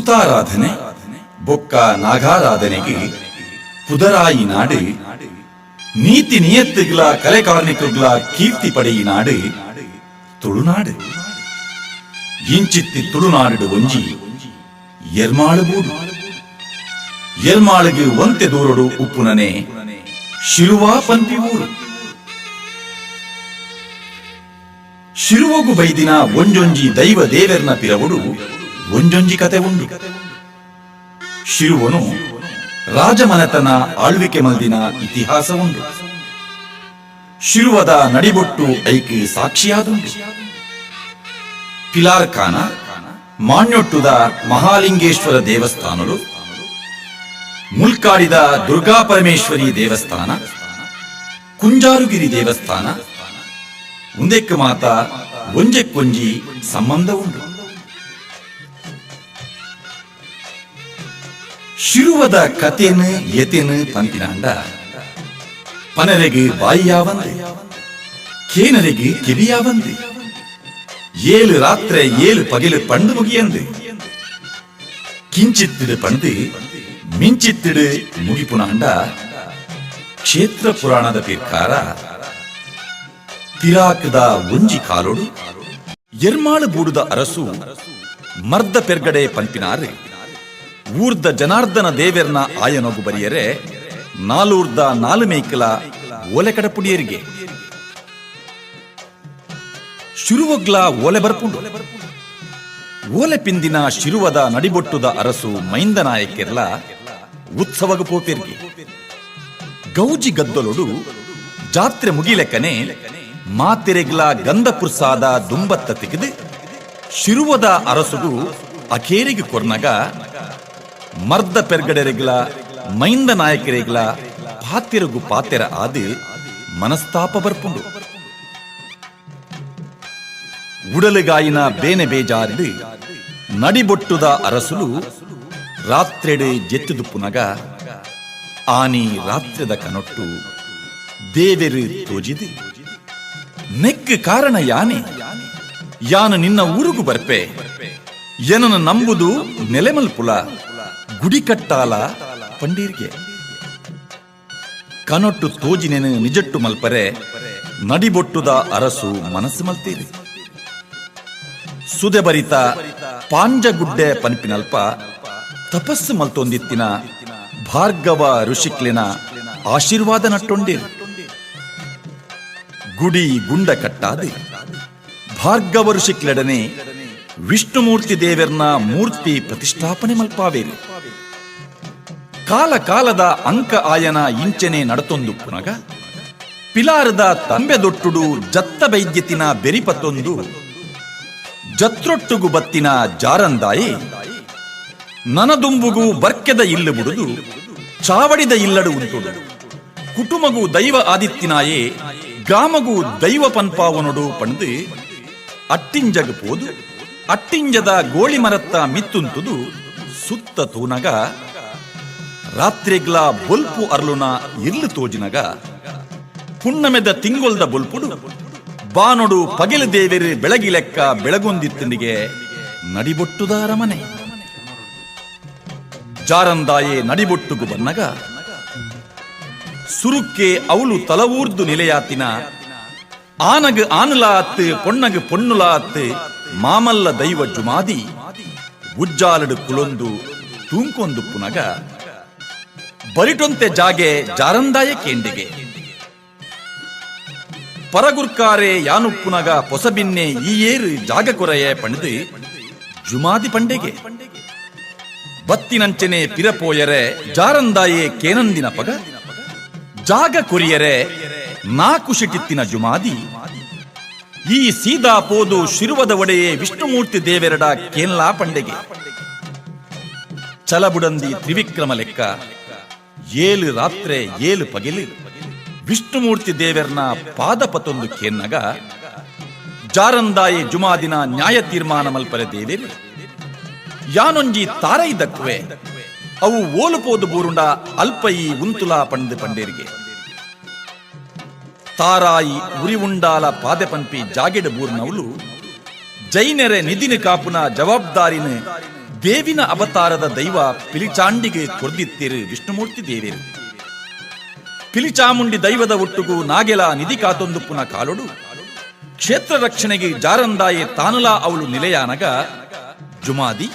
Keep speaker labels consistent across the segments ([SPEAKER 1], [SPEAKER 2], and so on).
[SPEAKER 1] ಭೂತಾರಾಧನೆ ಬೊಕ್ಕ ನಾಗಾರಾಧನೆಗ್ ಪುದರಾಯಿ ನಾಡ್, ನೀತಿ ನಿಯತ್ತುಗ್ಲಾ ಕಲೆ ಕಾರ್ಣಿಕಗ್ಲಾ ಕೀರ್ತಿ ಪಡೆಯಿ ನಾಡ್ ತುಳುನಾಡು. ಇಂಚಿತ್ತಿ ತುಳುನಾಡು ಒಂಜಿ ಎರ್ಮಾಳು ಬೂಡು. ಎರ್ಮಾಳಿಗೆ ಒಂತೆ ದೂರಡು ಉಪ್ಪುನನೆ ಶಿರುವ ಪನ್ಪಿ ಊರು. ಶಿರುವಗು ಬೈದಿನ ಒಂಜೊಂಜಿ ದೈವ ದೇವೆರ್ನ ಪಿರವುಡು ಒಂಜೊಂಜಿ ಕತೆ ಉಂಡು. ಶಿರುವನು ರಾಜಮನೆತನ ಆಳ್ವಿಕೆ ಮಲ್ದಿನ ಇತಿಹಾಸ ಉಂಡು. ಶಿರುವದ ನಡಿಬೊಟ್ಟು ಐಕ್ ಸಾಕ್ಷಿಯಾದುಂಡು. ಪಿಲಾರ್ಖಾನ ಮಾನ್ಯೊಟ್ಟುದ ಮಹಾಲಿಂಗೇಶ್ವರ ದೇವಸ್ಥಾನಲು, ಮುಲ್ಕಾಡಿದ ದುರ್ಗಾ ಪರಮೇಶ್ವರಿ ದೇವಸ್ಥಾನ, ಕುಂಜಾರುಗಿರಿ ದೇವಸ್ಥಾನ ಉಂದೆಕ್ ಮಾತ ಒಂಜೆಕ್ಕೊಂಜಿ ಸಂಬಂಧ ಉಂಡು. ಶಿರುವದ ಕತೆನ್ ಎತೆನ್ ಪನ್ಪಿನಾಂಡ ಪನರೆಗ್ ಬಾಯಿಯಾವಂದ್, ಕೇನರೆಗ್ ಕೆಬಿಯಾವಂದ್, ಏಲ್ ರಾತ್ರೆ ಏಲ್ ಪಗೆಲ್ ಪಂಡ್ ಮುಗಿಯಂದ್, ಕಿಂಚಿತ್ತಿಡ್ ಪಂಡ್ ಮಿಂಚಿತ್ತಿಡ್ ಮುಗಿಪುನಾಂಡ ಕ್ಷೇತ್ರ ಪುರಾಣದ ಪಿರ್ಕಾರ ಪಿರಾಕ್ದ ಒಂಜಿ ಕಾಲೊಡು ಎರ್ಮಾಳು ಬೂಡುದ ಅರಸು ಮರ್ದ ಪೆರ್ಗಡೆ ಪನ್ಪಿನಾರ್ ಊರ್ದ ಜನಾರ್ದನ ದೇವೆರ್ನ ಆಯನೊಗು ಬರಿಯರೆ ನಾಲೂರ್ದ ನಾಲ್ ಮೆಯ್ಕಲ ಓಲೆ ಕಡಪುಡಿಯೆರ್ಗೆ. ಶುರುವೊಗ್ಲ ಓಲೆ ಬರ್ಪುಂಡು. ಓಲೆ ಪಿಂದಿನ ಶಿರುವದ ನಡಿಬೊಟ್ಟುದ ಅರಸು ಮೈಂದ ನಾಯಕೆರ್ಲ ಉತ್ಸವಗ್ ಪೋಪೆರ್ಗೆ. ಗೌಜಿ ಗದ್ದಲೊಡು ಜಾತ್ರೆ ಮುಗಿಲೆಕ್ಕನೆ ಮಾತೆರೆಗ್ಲ ಗಂಧ ಪುರ್ಸಾದ ದುಂಬತ್ತ ತಿಕ್ದ್ ಶಿರುವದ ಅರಸುಗು ಅಖೇರಿಗ್ ಕೊರ್ನಗ ಮರ್ದ ಪೆರ್ಗಡೆರೆಗ್ಲ ಮೈಂದ ನಾಯಕೆರೆಗ್ಲ ಪಾತೆರಗು ಪಾತೆರ ಆದ್ ಮನಸ್ತಾಪ ಬರ್ಪುಂಡು. ಉಡಲುಗಾಯಿನ ಬೇನೆ ಬೇಜಾರ್ಡ್ ನಡಿಬೊಟ್ಟುದ ಅರಸುಲು ರಾತ್ರೆಡ್ ಜೆತ್ತುದುಪ್ಪುನಗ ಆನಿ ರಾತ್ರೆದ ಕನೊಟ್ಟು ದೇವೆರ್ ತೋಜಿದ್ ನೆಕ್ಕ್ ಕಾರಣ ಯಾನೆ, ಯಾನ್ ನಿನ್ನ ಊರುಗು ಬರ್ಪೆ, ಎನನ್ ನಂಬುದು ನೆಲೆ ಮಲ್ಪುಲ, ಗುಡಿ ಕಟ್ಟಾಲ ಪಂಡೀರ್ಗೆ. ಕನೊಟ್ಟು ತೋಜಿನೆನ್ ನಿಜೊಟ್ಟು ಮಲ್ಪರೆ ನಡಿಬೊಟ್ಟುದ ಅರಸು ಮನಸ್ಸು ಮಲ್ತೇರ್. ಸುದೆ ಬರಿತ ಪಾಂಜಗುಡ್ಡೆ ಪನ್ಪಿನಲ್ಪ ತಪಸ್ಸು ಮಲ್ತೊಂದಿತ್ತಿನ ಭಾರ್ಗವ ಋಷಿಕ್ಲೆನ ಆಶೀರ್ವಾದ ನಟ್ಟೊಂಡೆರ್. ಗುಡಿ ಗುಂಡ ಕಟ್ಟಾದ್ ಭಾರ್ಗವ ಋಷಿಕ್ಲೆಡನೆ ವಿಷ್ಣುಮೂರ್ತಿ ದೇವೆರ್ನ ಮೂರ್ತಿ ಪ್ರತಿಷ್ಠಾಪನೆ ಮಲ್ಪಾವೆರ್. ಕಾಲ ಕಾಲದ ಅಂಕ ಆಯನ ಇಂಚನೆ ನಡತೊಂದುಪ್ಪುನಗ ಪಿಲಾರದ ತಂಬೆದೊಟ್ಟುಡು ಜತ್ತ ಬೈದ್ಯತಿನ ಬೆರಿಪತ್ತೊಂದು ಜತ್ರೊಟ್ಟುಗು ಬತ್ತಿನ ಜಾರಂದಾಯೆ ನನದುಂಬುಗು ಬರ್ಕೆದ ಇಲ್ಲು ಬುಡುದು ಚಾವಡಿದ ಇಲ್ಲಡು ಉಂತುಡು. ಕುಟುಮಗು ದೈವ ಆದಿತ್ತಿನಾಯೆ ಗ್ರಾಮಗು ದೈವ ಪನ್ಪಾವೊನೊಡು ಪಂದ್ ಅಟ್ಟಿಂಜಗ್ ಪೋದು ಅಟ್ಟಿಂಜದ ಗೋಳಿ ಮರತ್ತ ಮಿತ್ತುಂತುದು ಸುತ್ತ ತೂನಗ ರಾತ್ರೆಗ್ಲಾ ಬೊಲ್ಪು ಅರ್ಲುನ ಇರ್ಲ್ ತೋಜಿನಗ ಪುಣ್ಣಮೆದ ತಿಂಗೊಲ್ದ ಬೊಲ್ಪುಡು ಬಾನೊಡು ಪಗೆಲ್ ದೇವೆರ್ ಬೆಳಗಿಲೆಕ್ಕ ಬೆಳಗೊಂದಿತ್ತುಂಡಿಗೆ ನಡಿಬೊಟ್ಟುದ ಅರಮನೆ. ಜಾರಂದಾಯೆ ನಡಿಬೊಟ್ಟುಗು ಬನ್ನಗ ಸುರುಕ್ಕೆ ಅವುಲು ತಲವೂರ್ದು ನಿಲೆಯಾತಿನ ಆನಗ್ ಆನುಲಾ ಅತ್ತ್ ಪೊಣ್ಣಗ್ ಪೊಣ್ಣುಲಾ ಅತ್ತ್ ಮಾಮಲ್ಲ ದೈವ ಜುಮಾದಿ ಉಜ್ಜಾಲಡ್ ಕುಲೊಂದು ತೂಂಕೊಂದುಪ್ಪುನಗ ಬರಿಟೊಂತೆ ಜಾಗೆ ಜಾರಂದಾಯ ಕೇಂಡಿಗೆ. ಪರಗುರ್ಕಾರೆ ಯಾನುಪ್ಪುನಗ ಪೊಸಬಿನ್ನೆ ಈ ಏರ್ ಜಾಗ ಕೊರಯೆ ಪಂಡ್ದ್ ಜುಮಾದಿ ಪಂಡೆಗೆ. ಬತ್ತಿನಂಚನೆ ಪಿರಪೋಯರೆ ಜಾರಂದಾಯೆ ಕೇನಂದಿನ ಪಗ ಜಾಗ ಕೊರಿಯರೆ ನಾ ಕುಶಿಟಿತ್ತಿನ ಜುಮಾದಿ ಈ ಸೀದಾ ಪೋದು ಶಿರುವದ ಒಡೆಯೇ ವಿಷ್ಣುಮೂರ್ತಿ ದೇವೆರಡ ಕೇನ್ಲಾ ಪಂಡೆಗೆ. ಛಲಬುಡಂದಿ ತ್ರಿವಿಕ್ರಮ ಲೆಕ್ಕ ಏಲ್ ರಾತ್ರೆ ಏಲ್ ಪಗೆಲ್ ವಿಷ್ಣುಮೂರ್ತಿ ದೇವೆರ್ನ ಪಾದ ಪತೊಂದು ಕೇನ್ನಗ ಜಾರಂದಾಯಿ ಜುಮಾದಿನ ನ್ಯಾಯ ತೀರ್ಮಾನ ಮಲ್ಪರೆ ದೇವೆರ್ ಯಾನೊಂಜಿ ತಾರೈ ದಕ್ಕುವೆ ಅವು ಓಲು ಪೋದು ಬೂರುಂಡ ಅಲ್ಪ ಈ ಉಂತುಲಾ ಪಂದ್ ಪಂಡೇರಿಗೆ. ತಾರಾಯಿ ಉರಿ ಉಂಡಾಲ ಪಾದೆ ಪನ್ಪಿ ಜಾಗೆಡ್ ಬೂರ್ನವುಲು ಜೈನೆರೆ ನಿಧಿನ್ ಕಾಪುನ ಜವಾಬ್ದಾರಿನ್ ದೇವಿನ ಅವತಾರದ ದೈವ ಪಿಲಿಚಾಂಡಿಗೆ ಕೊರ್ದಿತ್ತೀರು ವಿಷ್ಣುಮೂರ್ತಿ ದೇವೇರು. ಪಿಲಿಚಾಮುಂಡಿ ದೈವದ ಒಟ್ಟುಗು ನಾಗೆಲ ನಿಧಿ ಕಾತೊಂದುಪ್ಪುನ ಕಾಲೊಡು ಕ್ಷೇತ್ರ ರಕ್ಷಣೆಗೆ ಜಾರಂದಾಯೆ ತಾನುಲಾ ಅವಳು ನಿಲೆಯಾನಗ ಜುಮಾದಿ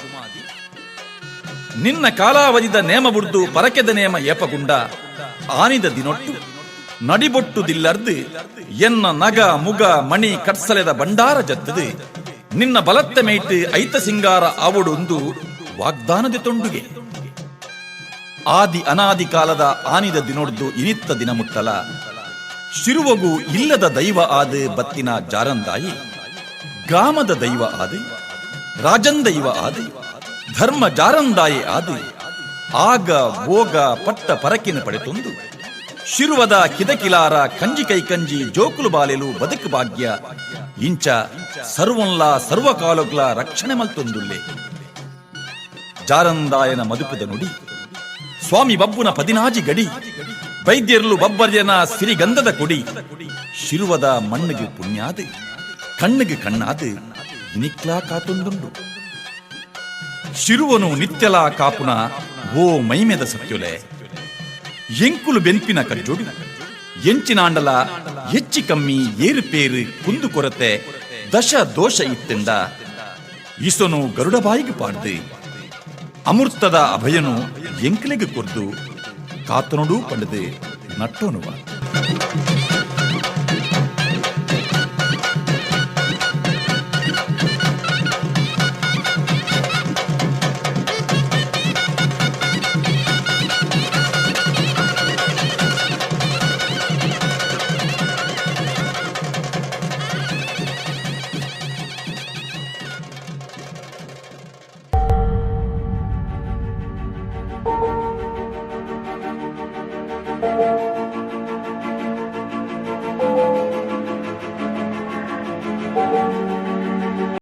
[SPEAKER 1] ನಿನ್ನ ಕಾಲಾವಧಿದ ನೇಮ ಬುಡ್ದು ಪರಕೆದ ನೇಮ ಏಪಗುಂಡ ಆನಿದ ದಿನೊಟ್ಟು ನಡಿಬೊಟ್ಟು ದಿಲ್ಲರ್ದು ಎನ್ನ ನಗ ಮುಗ ಮಣಿ ಕಟ್ಸಲೆದ ಭಂಡಾರ ಜತ್ತದು ನಿನ್ನ ಬಲತ್ತ ಮೇಟ್ ಐತ ಸಿಂಗಾರ ಆವೊಡೊಂದು ವಾಗ್ದಾನದ ತೊಂಡುಗೆ. ಆದಿ ಅನಾದಿ ಕಾಲದ ಆನಿದ ದಿನೊಡ್ದು ಇನಿತ್ತ ದಿನ ಮುಟ್ಟಲ ಶಿರುವಗು ಇಲ್ಲದ ದೈವ ಆದ ಬತ್ತಿನ ಜಾರಂದಾಯಿ ಗ್ರಾಮದ ದೈವ ಆದ, ರಾಜಂದೈವ ಆದ, ಧರ್ಮ ಜಾರಂದಾಯಿ ಆದ ಆಗ ಭೋಗ ಪಟ್ಟ ಪರಕಿನ ಪಡೆತೊಂದು ಶಿರುವದ ಕಿದಕಿಲಾರ ಕಂಜಿ ಕೈ ಕಂಜಿ ಜೋಕುಲು ಬಾಲೆಲು ಬದುಕು ಭಾಗ್ಯ ಇಂಚ ಸರ್ವೊನ್ಲ ಸರ್ವಕಾಲೊಗ್ಲ ರಕ್ಷಣೆ ಮಲ್ತೊಂದುಲ್ಲೆ. ಜಾರಂದಾಯನ ಮದುಪುದ ನುಡಿ, ಸ್ವಾಮಿ ಬಬ್ಬುನ 16 ಗಡಿ, ವೈದ್ಯರ್ಲು ಬಬ್ಬರ್ಯನ ಸಿರಿಗಂಧದ ಕೊಡಿ ಶಿರುವದ ಮಣ್ಣಿಗೆ ಪುಣ್ಯಾದು ಕಣ್ಣಿಗೆ ಕಣ್ಣಾದು ಇನಿಕ್ಲಾ ಕಾತೊಂದುಂಡು. ಶಿರುವನು ನಿತ್ಯಲಾ ಕಾಪುನ ಓ ಮೈಮೆದ ಸತ್ಯುಲೆ, ಎಂಕುಲು ಬೆನ್ಪಿನ ಕಜ್ಜೊಡು ಎಂಚಿನಾಂಡಲ ಹೆಚ್ಚಿ ಕಮ್ಮಿ ಏರುಪೇರು ಕುಂದು ಕೊರತೆ ದಶ ದೋಷ ಇತ್ತೆಂದ ಇಸೊನು ಗರುಡಬಾಯಿಗೆ ಪಾಡ್ದು ಅಮೃತದ ಅಭಯನು ಎಂಕ್ಲೆಗೆ ಕೊರ್ದು ಕಾತನೊಡು ಪಂಡದು ನಟ್ಟೋನುವ.